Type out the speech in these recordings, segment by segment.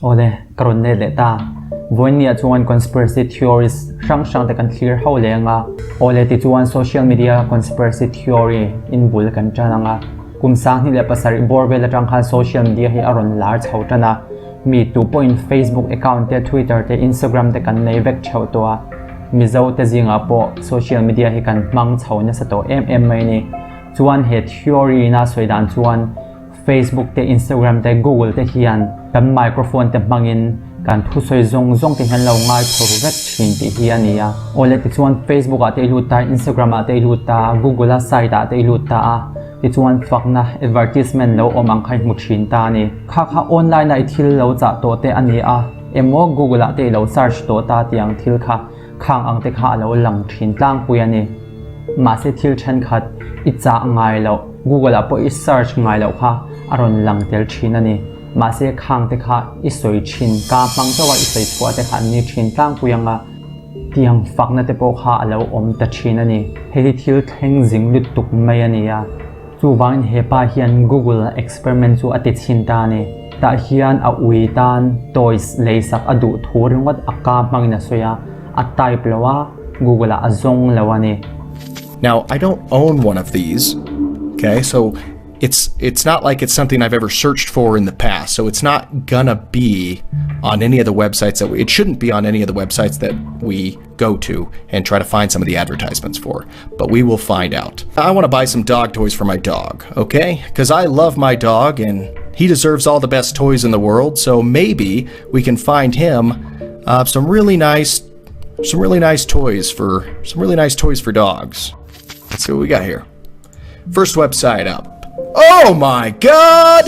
Awle, ka rawn let leh ta. Vawiinniah chuan conspiracy theories hrang hrang te kan thlir ho leh ang a. Awle tichuan social media conspiracy theory in bul kan tan ang a. Kum 2007 bawr vel atang khan social media hi a rawn lar chho tan a. Mi tu pawhin Facebook account te, Twitter te, Instagram te kan nei vek theuh tawh a. Mizo te zingah pawh social media hi kan hmang chho nasa tawh em em mai a ni. Chuan he theory ina sawi dan chuan Facebook te, Instagram te, Google te hian kan microphone te hmangin kan thusawi zawng zawng te hian lo ngai chho vek thin tih hi a ni a. Awle tichuan Facebook ah te i lut ta, Instagram ah te i lut ta, Google a site ah te i lut ta a, tichuan fakna advertisement lo awm ang kha i hmu thin ta a ni. Kha kha online a i thil lo chah tawh te a ni a, emaw Google ah te i lo search tawh ta tih ang thil kha khang ang te kha a lo lang thin tlangpui a ni. Mahse thil thenkhat i chah ngai loh, Google ah pawh i search ngai loh kha a rawn lang tel thin a ni. Mahse khang te kha i sawi thin, ka hmang chauh a i sawi chhuah te kha an ni thin tlangpui ang a, tiang fakna te pawh kha a lo awm ta thin a ni. Hei hi thil thleng zing lutuk mai a ni a. Chuvangin he pa hian Google experiment chu a ti chhin ta a ni. Tah hian a ui tan toys leisak a duh thu ringawt a ka hmangin a sawi a, a type lo a, Google ah a zawng lo a ni. Now, I don't own one of these, okay, so it's it's not like it's something I've ever searched for in the past, so it's not gonna be on any of the websites that we, it shouldn't be on any of the websites that we go to and try to find some of the advertisements for, but we will find out. I want to buy some dog toys for my dog, okay? Because I love my dog and he deserves all the best toys in the world, so maybe we can find him uh, some really nice some really nice toys for some really nice toys for dogs. Let's see what we got here. First website up. Oh my god!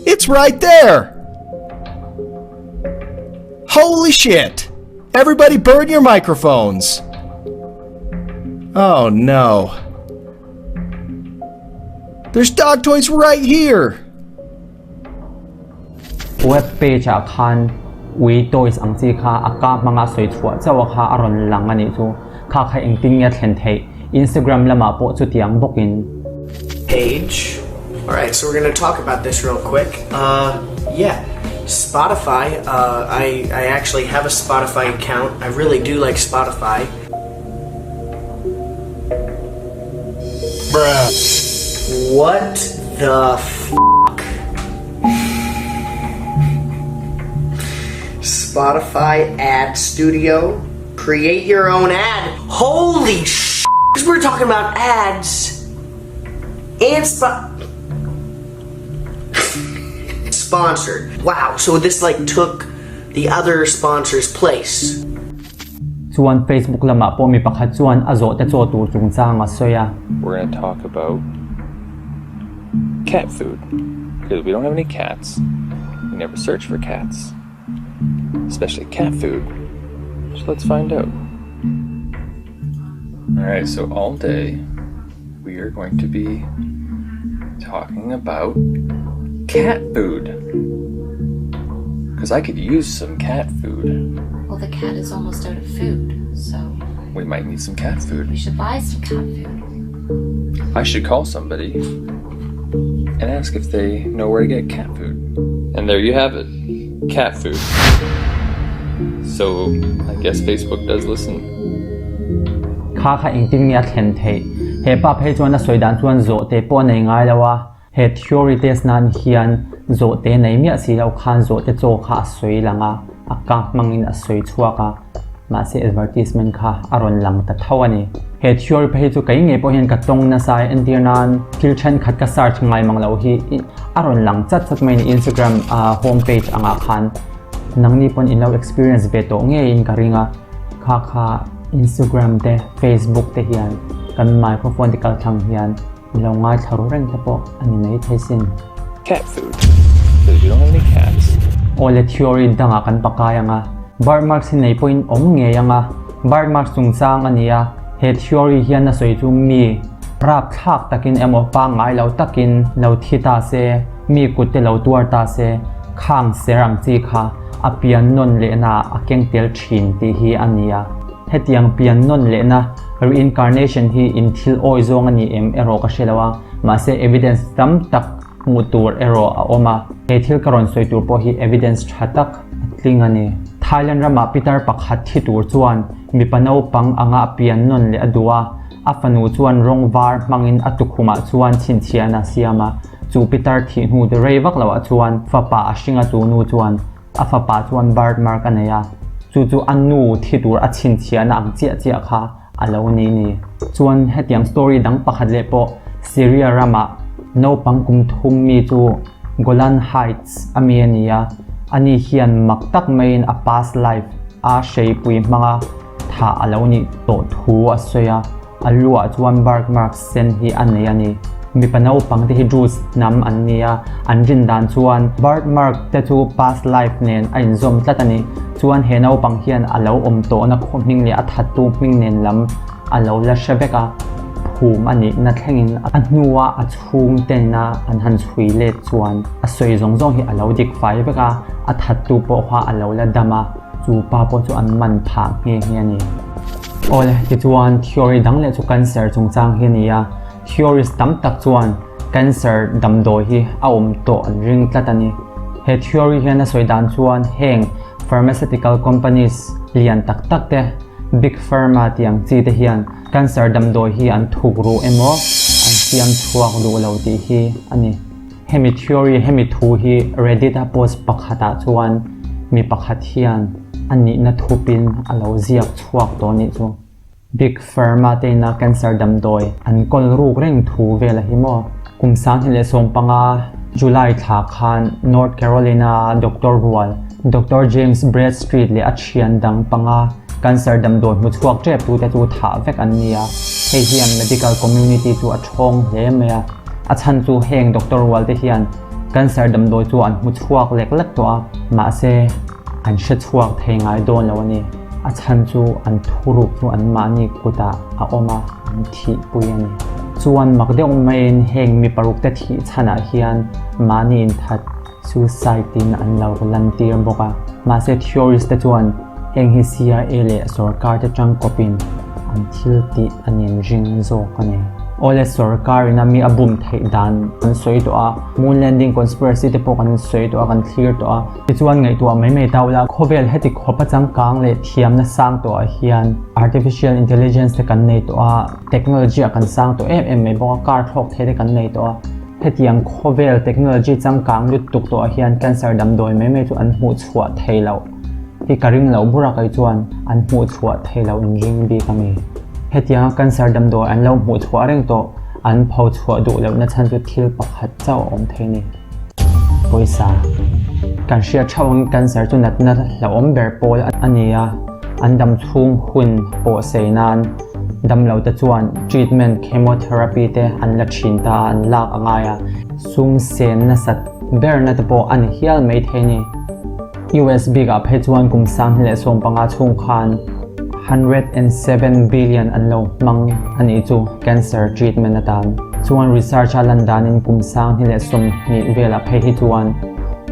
It's right there! Holy shit! Everybody burn your microphones! Oh no. There's dog toys right here! Web page ah khan ui toys ang chi kha a ka hmanga sawi chhuah chauh a kha a rawn lang a nih chu. Kha kha engtin nge a thlen theih? Instagram lamah pawh chutiang bawkin. Page. Alright, so we're gonna talk about this real quick. Uh, yeah. Spotify, uh, I, I actually have a Spotify account. I really do like Spotify. Bruh. What the fuck? Spotify ad studio. Create your own ad. Holy sh! Because we're talking about ads and spot sponsored. Wow, so this like took the other sponsor's place. Chuan Facebook lamah pawh mi pakhat chuan a zawhte chaw tur chungchang a sawi a. We're gonna talk about cat food because we don't have any cats. We never search for cats, especially cat food. So let's find out. All right, so all day we are going to be talking about cat food. Because I could use some cat food. Well, the cat is almost out of food, so. We might need some cat food. We should buy some cat food. I should call somebody and ask if they know where to get cat food. And there you have it cat food. So I guess Facebook does listen. Kha kha engtin nge a thlen theih? He pa phei chuan a sawi dan chuan zawhte pawh a nei ngai lo a, he theory test nan hian zawhte nei miah si lo khan zawhte chaw kha a sawi lang a, a ka hmangin a sawi chhuak a, mahse advertisement kha a rawn lang ta tho a ni. He theory phei chu kei ngei pawh hian ka tawng nasa a, entir nan thil thenkhat ka search ngai mang loh hi a rawn lang chat chat mai a ni Instagram home page angah khan. Nangni pawn in lo experience ve tawh ngeiin ka ring a, kha kha Instagram te Facebook te hian kan microphone te kalthlang hian i lo ngaithla ru reng te pawh a ni mai thei sin. Cat food because we don't have any cats. Awle theory dangah kan pakai ang a, Birth marks hi nei pawhin awm ngei ang a, birth marks chungchang a ni a, he theory hian a sawi chu mi rapthlak takin emaw pangngai lo takin lo thi ta se, mi kut te lo tuar ta se, khang ser ang chi kha a pian nawn lehna a keng tel thin tih hi a ni a. Hetiang pian nawn lehna, reincarnation, hi in thil awi zawng a ni em erawh ka hre lo a, mahse evidence tam tak. hmuh tur erawh a awm a. He thil ka rawn sawi tur pawh hi evidence tha tak a tling a ni. Thailand ramah pitar pakhat thi tur chuan mipa naupang anga a pian nawn leh a duh a, a fanu chuan rawng var hmangin a tukhumah chuan chhinchhiahna a siam a. Chu pitar thih hnu rei vak loah chuan fapa a hring a chu nu chuan a fapa chuan birth mark a nei a, chu chu a nu thi tur a chhinchhiahna ang chiah chiah kha a lo ni ni. Chuan hetiang story dang pakhat leh pawh Syria ramah naupang kum thum mi chu Golan Heights a mi a ni a, ani hian mak tak maiin a past life a hreipui hmanga thah a lo nih tawh thu a sawi a. A luah chuan birth mark sen hi a nei a ni. Mipa naupang te hi Druze hnam an ni a, an rin dan chuan birth mark te chu past life nen a inzawm tlat a ni. Chuan he naupang hian a lo awm tawhna khaw hming leh a thattu hming nen lam a lo la hre vek a, phum a nihna thlengin a hnua a chhungtena an han chhui let chuan a sawi zawng zawng hi a lo dik fai vek a, a thattu pawh kha a lo la dam a, chu pa pawh chu an man phah nghe nghe a ni. Awle, tichuan theory dang leh chu cancer chungchang hi a ni a, theorist tam tak chuan cancer damdawi hi a awm tawh an ring tlat a ni. He theory hian a sawi dan chuan heng pharmaceutical companies lian tak tak te, big pharma tih ang chi te hian cancer damdawi hi an thuk ruh emaw an siam chhuak duh lo tih hi a ni. Hemi theory, hemi thu hi Reddit a post pakhatah chuan mi pakhat hian a nihna thupin a lo ziak chhuak tawh nih chu. Big Pharma te ina cancer damdawi an kawl ruk reng thu vel a hi maw? Kum 2015 July thla khan North Carolina doctor rual Doctor James Bradstreet leh a thian dang panga cancer damdawi hmu chhuak tep tute chu thah vek an ni a, hei hian medical community chu a thawng hle mai a. A chhan chu heng doctor rual te hian cancer damdawi chu an hmu chhuak lek lek tawh a, mahse an hre chhuak thei ngai dawn lo a ni. A chhan chu an thuruk chu anmahni kutah a awm a, an thihpui a ni. Chuan mak deuh maiin heng mi paruk te thih chhanah hian mahni inthat suicide in an lo lantir bawk a. Mahse theorist te chuan heng hi CIA leh sorkar te tangkawpin an thil tih a nin ring zawk a ni. Awle sorkar in a mi a bum theih dan kan sawi tawh a, moon landing conspiracy te pawh kan sawi tawh a, kan thlir tawh a. Tichuan ngaihtuah mai mai ta ula, khawvel heti khawp a changkang leh thiamna sang tawh ah hian artificial intelligence te kan nei tawh a, technology ah kan sang tawh em em mai bawk a, car thlawk thei te kan nei tawh a. Hetiang khawvel technology changkang lutuk tawh ah hian cancer damdawi mai mai chu an hmuh chhuah thei loh hi ka ring loh bur a kei chuan an hmuh chhuah thei loh in ring bik a mi. Hetianga cancer damdawi an lo hmuh chhuah reng tawh an pho chhuah duh loh na chhan chu thil pakhat chauh a awm thei a ni. Pawisa. Kan hriat theuh angin cancer chu natna hlauhawm ber pawl a ni a, an dam chhung hun pawh sei nan damlo te chuan treatment chemotherapy te an la thin ta a, an lak a ngai a, sum sen nasat berna te pawh a ni hial mai thei a ni. US bikah phei chuan kum 2015 chhung khan 107 billion an lo hmang a nih chu cancer treatment atan. Chuan research a lan danin kum 2020 velah phei hi chuan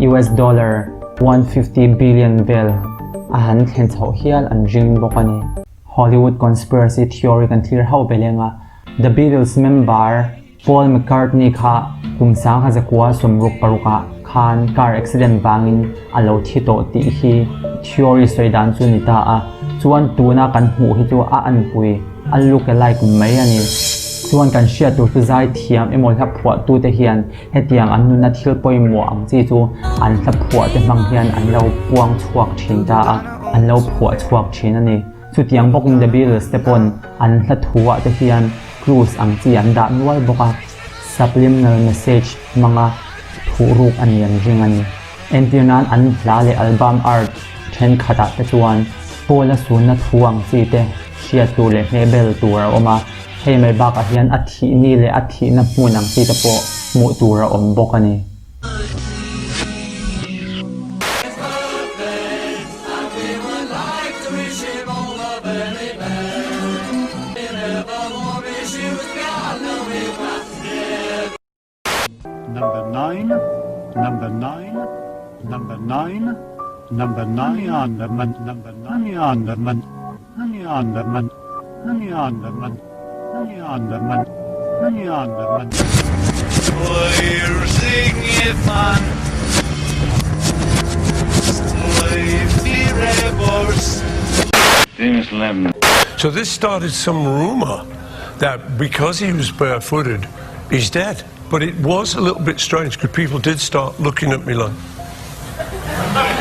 US dollar 150 billion vel a han thlen chhoh hial an ring bawk a ni. Hollywood conspiracy theory kan thlir hauh beleng a, The Beatles member Paul McCartney kha kum 1966 ah khan car accident vangin a lo thi tawh tih hi theory sawi dan chu ni ta a, chuan tuna kan hmuh hi chu a anpui, a look alike mai a ni. Chuan kan hriat tur chu zai thiam emaw hla phuahtute hian hetiang an nuna thil pawimawh ang chi chu an hla phuahte hmang hian an lo puang chhuak thin ta a, an lo phuah chhuak thin a ni. Chutiang bawkin The Beatles te pawn an hla thu ah te hian clues ang chi an dah nual bawk a, subliminal message hmanga thuh ruk a ni an ring a ni. Entir nan an hla leh album art thenkhat ah te chuan Paul-a sunna thu ang chi te hriat tur leh hmehbel tur a awm a, hei mai bakah hian a thih ni leh a thihna hmun ang chi te pawh hmuh tur a awm bawk a ni. Number 9, number 9, number 9, number 9 on the man, number 9 on the man, 9 on the man, 9 on the man, 9 on the man, 9 on the man. So this started some rumor that because he was barefooted, he's dead. But it was a little bit strange because people did start looking at me like,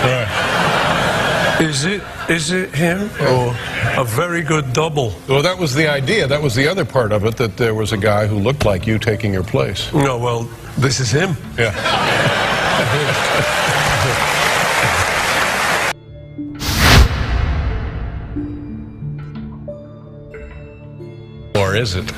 right. Is it is it him or a very good double? Well, that was the idea. That was the other part of it, that there was a guy who looked like you taking your place. No, well, this is him. Yeah. Or is it?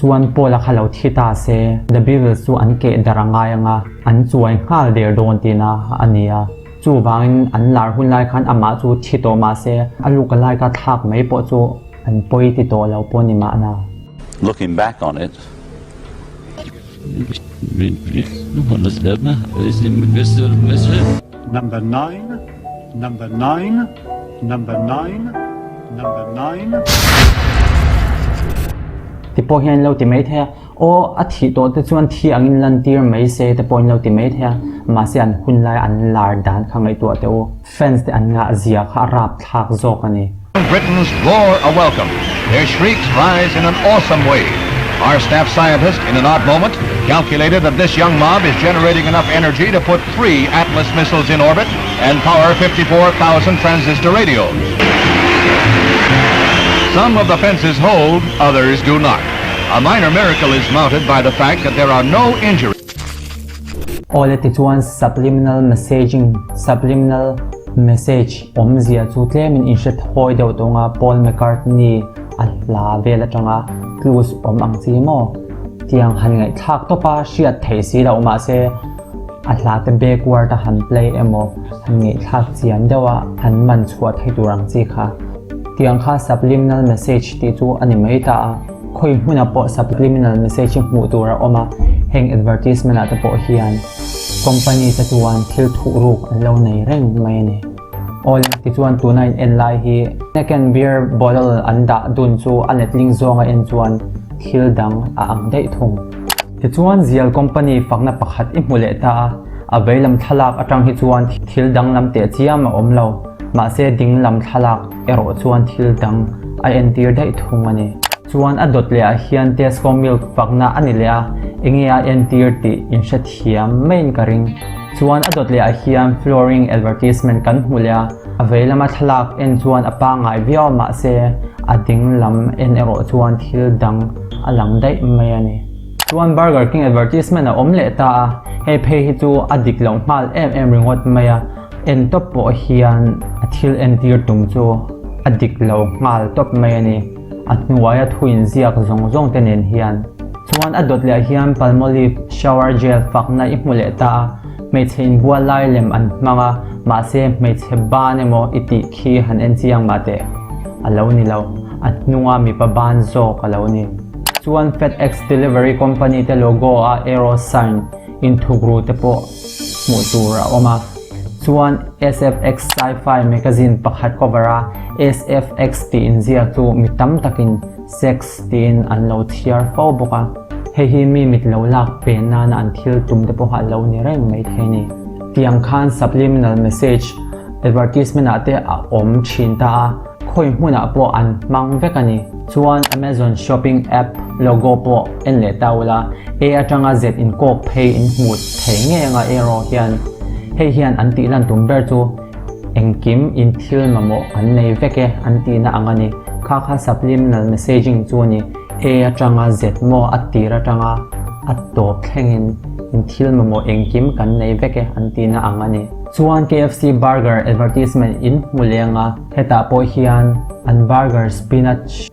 Chuan Paul-a kha lo thi ta se, The Beatles chu an keh darh a ngai ang a, an chuai nghal der dawn tihna a ni a. Chuvangin an lar hun lai khan amah chu thi tawh mah se, a luk a lai kha thlak mai pawh chu an pawi ti tawh lo pawh ni mahna. Looking back on it. Number 9, number 9, number 9, number 9. Ti pawh hian lo ti mai thei a, aw a thih tawh te chuan thi angin lantir mai se te pawhin lo ti mai thei a, mahse an hun lai an lar dan kha ngaihtuah teh u, fans te an ngah zia kha a rapthlak zawk a ni. Britons roar a welcome. Their shrieks rise in an awesome wave. Our staff scientist, in an odd moment, calculated that this young mob is generating enough energy to put three Atlas missiles in orbit and power 54,000 transistor radios. Some of the fences hold, others do not. A minor miracle is mounted by the fact that there are no injuries. Awle tichuan subliminal messaging, subliminal message, awmzia chu tlemin inhre thawi deuh tawng a, Paul McCartney a hla vel atanga clues awm ang chi maw? Tiang han ngaihthlak tawp a, hriat theih si loh mahse a hla te backward a han play emaw han ngaihthlak chian deuh a han man chhuah thei tur ang chi kha. Tiang kha subliminal message tih chu a ni mai ta a. Khawi hmunah pawh subliminal message hi hmuh tur a awm a, heng advertisement ah te pawh hian company te chuan thil thuh ruk an lo nei reng mai a ni. Awle tichuan tuna in en lai hi Heineken beer bottle an dah dun chu a letling zawnga en chuan thil dang a ang daih thung. Tichuan zial company fakna pakhat i hmu leh ta a, a veilam thlalak atang hi chuan thil danglam teh chiam a awm lo, mahse dinglam thlalak erawh chuan thil dang a entir daih thung a ni. Chuan a dawt leh ah hian Tesco milk fakna a ni leh a, enge a entir tih in hrethiam maiin ka ring. Chuan a dawt leh ah hian flooring advertisement kan hmu leh a, a vei lama thlalak en chuan a pangngai viau a mahse a ding lam en erawh chuan thil dang a lang daih mai a ni. Chuan Burger King advertisement a awm leh ta a, hei phei hi chu a dik loh nghal em em ringawt mai a, en tawp pawh hian a thil entir tum chu a dik lo nghal tawp mai a ni. A hnuaia thu inziak zawng zawng te nen hian. Chuan a dawt leh hian Palmolive shower gel fakna i hmu leh ta a, hmeichhe inbual lai lem an hmang a, mahse hmeichhe ban emaw i tih khi han en chiang mah teh a lo ni lo, a hnunga mipa ban zawk a lo ni. Chuan FedEx delivery company te logo a arrow sign inthukru te pawh hmuh tur a awm a. Chuan SFX Sci-Fi magazine pakhat cover a SFX tih inziak chu mi tam takin sex tiin an lo chhiar fo bawk a. Hei hi mi mit lo lak pen nana an thil tum te pawha lo ni reng mai thei a ni. Tiang khan subliminal message advertisement ah te a awm thin ta a, khawi hmunah pawh an hmang vek a ni. Chuan Amazon shopping app logo pawh en leh ta ula, A atanga Z inkawk phei in hmuh thei ngei anga arrow hian hei hian an tih lan tum ber chu engkim in thil mamawh an nei vek e an tihna ang a ni. Kha kha subliminal messaging chu a ni. A atanga Z maw a tir atanga a tawp thlengin in thil mamawh engkim kan nei vek e an tihna ang a ni. Chuan KFC burger advertisement in hmu leng a, hetah pawh hian an burger spinach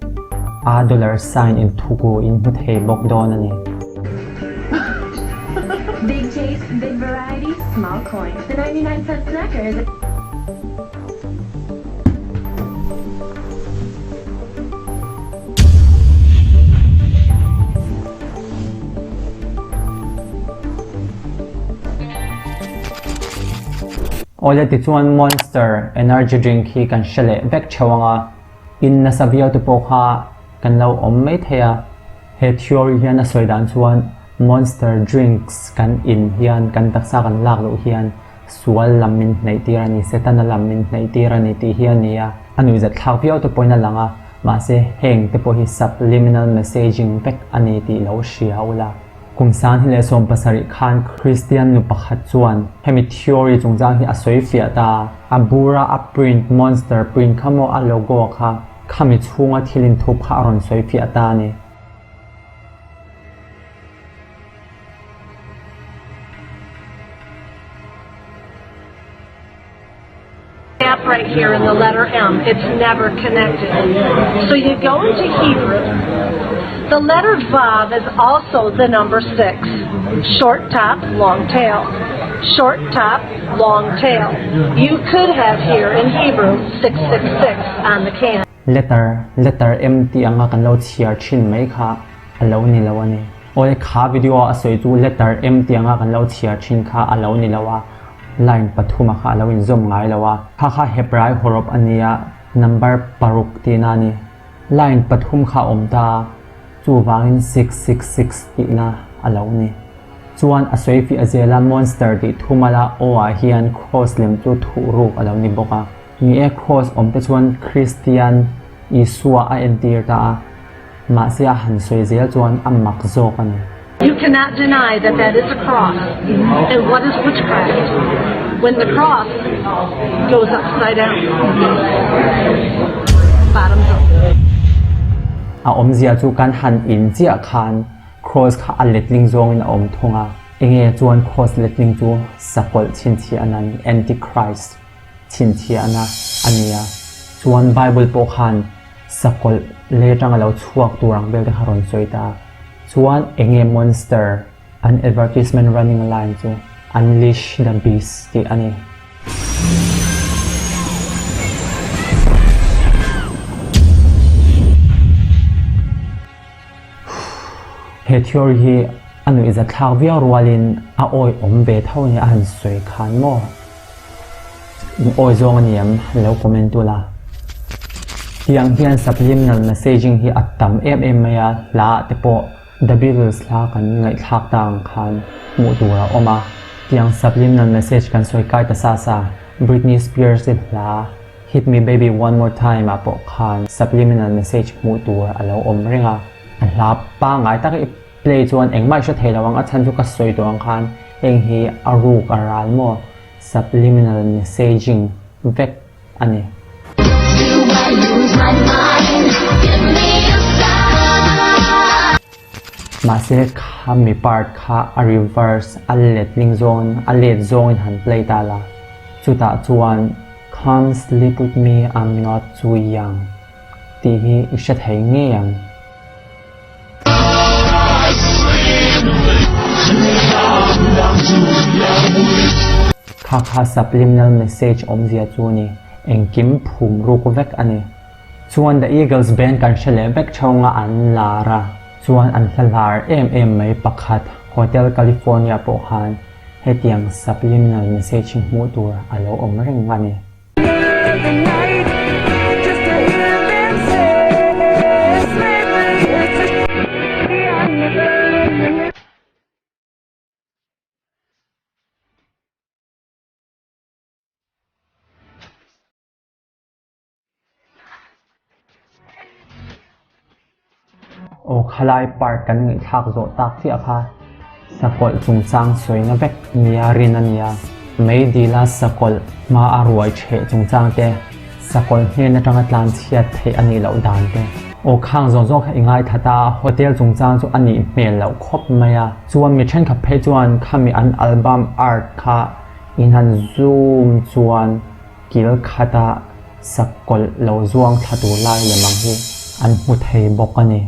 a dollar sign in thuku in hmu thei bawk dawn a ni. Big taste, big variety, small coin. The 99 cent snacker is Awle tichuan Monster energy drink hi kan hre leh vek theuh ang a, in nasa viau te pawh kha kan lo awm mai thei a. He theory hian a sawi dan chuan Monster drinks kan in hian kan taksa kan lak loh hian sual lam min hnaih tir a ni, Setana lam min hnaih tir a ni tih hi a ni a. A nuihzat thlak viau te pawhin a lang a, mahse heng te pawh hi subliminal messaging vek a ni tih lo hria ula. Kum sang hi leh 70 khan Kristian nu pakhat chuan hemi theory chungchang hi a sawi fiah ta a. A bura a print monster print kha maw a logo kha khami chhunga thil inthup kha a rawn sawi fiah ta a ni. Gap right here in the letter M. It's never connected. So you go into Hebrew. The letter Vav is also the number 6. Short top, long tail. Short top, long tail. You could have here in Hebrew 666 on the can. Letter, letter M tih anga kan lo chhiar thin mai kha a lo ni lo a ni. Awle kha video a sawi chu letter M tih anga kan lo chhiar thin kha a lo ni lo a, line pathuma kha a lo inzawm ngai lo a. Kha kha Hebrai hawrawp a nia, number paruk tihna a ni. Line pathum kha a awm ta a, chuvangin 666 tihna a lo ni. Chuan a sawi fiah zela monster tih thumala aw ah hian cross lem chu thuh ruk a lo ni bawk a. Ni e, Kraws awm te chuan Kristian Isua a entir ta a, mahse a han sawi zel chuan a mak zawk a ni. You cannot deny that that is a cross. And what is witchcraft? When the cross goes upside down. Bottoms up. A awmzia chu kan han in chiah khan Kraws kha a letling zawngin a awm thung a, enge chuan Kraws letling chu sakawlh chhinchhiahna a ni, Antichrist. Chhinchhiahna a ni a, chuan Bible pawh khan sakawlh lei atanga lo chhuak tur ang vel te kha rawn sawi ta a, chuan eng nge monster an advertisement running line chu Unleash the beast tih a ni. He theory hi a nuihzathlak viau rualin a awi awm ve tho nia a han sawi khan maw? In awi zawng a ni em? Lo comment ula. Tiang hian subliminal messaging hi a tam em em mai a, hla ah te pawh The Beatles hla kan ngaihthlak ta ang khan hmuh tur a awm a. Tiang subliminal message kan sawi kai ta sa sa, Britney Spears-i hla Hit me baby one more time ah pawh khan subliminal message hmuh tur a lo awm reng a, a hla pangngai tak i play chuan engmah i hre thei lo ang, a chhan chu ka sawi tawh ang khan heng hi a ruk a ral maw subliminal messaging vek a ni. Mahse kha mi part kha a reverse a letling zawngin a let zawngin han play ta la, chutah chuan Come sleep with me I'm not too young tih hi i hre thei ngei ang. Kha kha subliminal message awmzia chu ni, engkim phum ruk vek a ni. Chuan The Eagles band kan hre leh vek theuhanga an lar a, chuan an hla lar em em mai pakhat Hotel California pawh khan hetiang subliminal message hi hmuh tur a lo awm reng a ni. Aw khalai part kan ngaihthlak zawh tak chiah kha sakawlh chungchang sawina vek nia rin a nia. Meidila sakawlh hma a ruai chheh chungchang te, sakawlh hnen atanga tlan chhiat theih a nih loh dan te. Aw khang zawng zawng kha i ngaithla ta a, hotel chungchang chu a nih hmel loh khawp mai a. Chuan mi thenkhat phei chuan khami an album art kha in han zoom chuan Kil khata sakawlh lo zuang thla tur lai lem ang hi an hmu thei bawk a ni.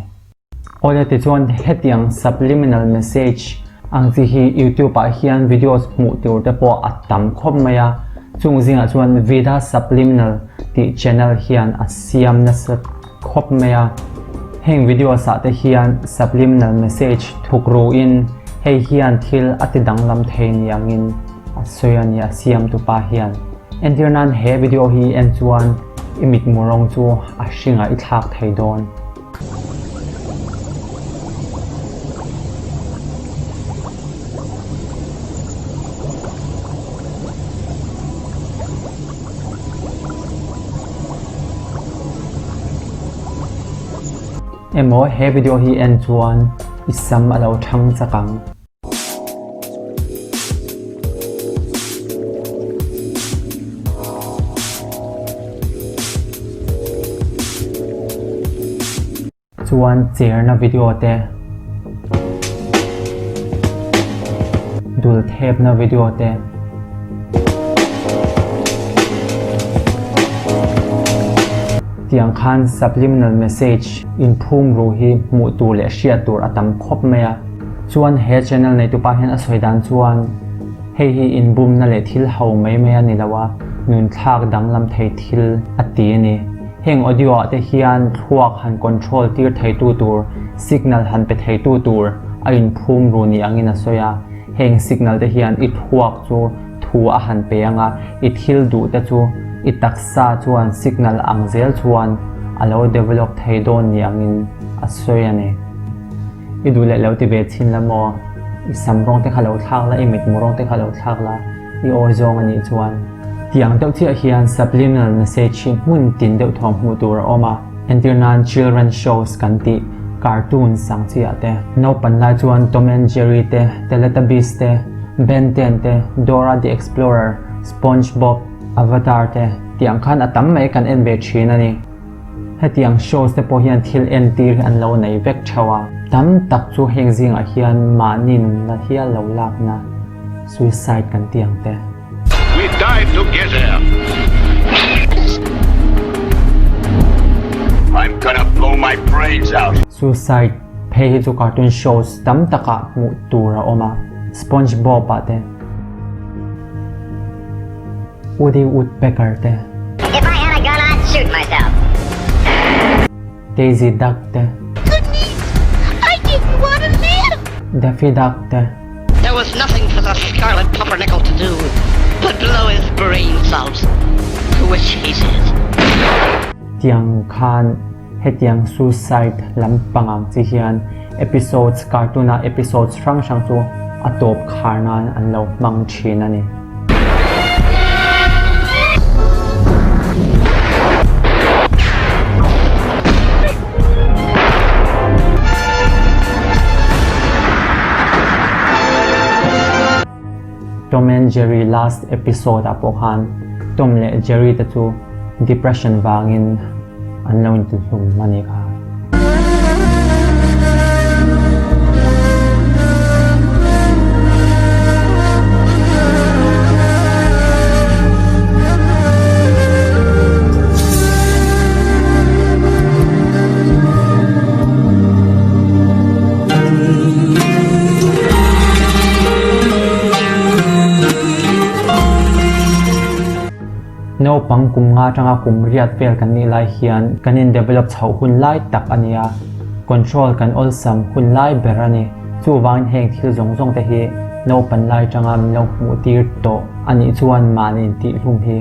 Awle tichuan hetiang subliminal message ang chi hi YouTube ah hian videos hmuh tur te pawh a tam khawp mai a, chung zingah chuan Vida Subliminal tih channel hian a siam nasa khawp mai a. Heng videos ah te hian subliminal message thuk ruin hei hian thil a ti danglam thei ni angin a sawi a ni a siamtu pa hian. Entir nan he video hi en chuan i mitmu rawng chu a hringah i thlak thei dawn. Emaw he video hi en chuan i sam a lo ṭhang chak ang. Chuan cherna video te, dul thepna video te, tiang khan subliminal message inphum ru hi hmuh tur leh hriat tur a tam khawp mai a. Chuan he channel neitupa hian a sawi dan chuan hei hi inbumna leh thil ho mai mai a ni lo a, nunthlak danglam thei thil a ti a ni. Heng audio ah te hian thluak han control tir theitu tur, signal han pe theitu tur a inphum ru ni angin a sawi a. Heng signal te hian i thluak chu thu a han pe ang a, i thil duh te chu i taksa chuan signal ang zel chuan a lo develop thei dawn ni angin a sawi a ni. I duh leh lo ti ve chhin la maw? I sam rawng te kha lo thlak la, i mitmu rawng te kha lo thlak la, i awi zawng a nih chuan. Tiang deuh chiah hian subliminal message hi hmun tin deuh thawm hmuh tur a awm a, entir nan children shows kan tih cartoons ang chiah te. Naupan lai chuan Tom and Jerry te, Teletubbies te, Ben Ten te, Dora the Explorer, SpongeBob, Avatar te tiang khan a tam mai kan en ve thin a ni. Hetiang shows te pawh hian thil entir hi an lo nei vek theuh a. Tam tak chu heng zingah hian mahni nunna hial lo lakna, suicide kan tih ang te. We died together. I'm gonna blow my brains out. Suicide phei hi chu cartoon shows tam takah hmuh tur a awm a, SpongeBob ah te. Woody Woodpecker te. If I had a gun I'd shoot myself. Daisy Duck te. Goodness, I didn't want to live. Daffy Duck te. There was nothing for the Scarlet Pumpernickel to do but blow his brains out, which he did. Tiang khan hetiang suicide lampang ang chi hian episodes cartoon a episodes hrang hrang chu a tawp khar nan an lo hmang thin a ni. Tom and Jerry last episode ah pawh khan Tom leh Jerry te chu depression vangin an lo intihlum a nih kha. Naupang kum nga atanga kum riat vel kan nih lai hian kan in develop chhoh hun lai tak a ni a, control kan awlsam hun lai ber a ni. Chuvangin heng thil zawng zawng te hi naupan lai atanga min lo hmuh tir tawh a nih chuan mahni intihhlum hi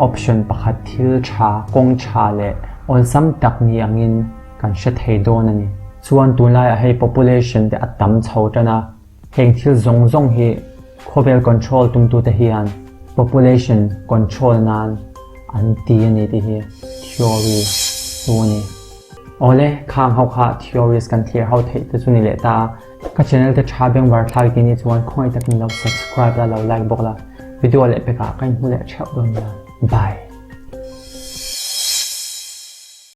option pakhat thil tha, kawng tha leh awlsam tak ni angin kan hre thei dawn a ni. Chuan tunlaiah hei population te a tam chho tan a, heng thil zawng zawng hi khawvel control tumtute hian population control nan an ti a ni tih hi theory chu a ni. Awle, khang ho kha theories kan thlir ho theih te chu ni leh ta a, ka channel te tha bengvar thlak i tih chuan khawngaih takin lo subscribe la, lo like bawk la, video leh pekah ka inhmu leh theuh dawn nia. Bye.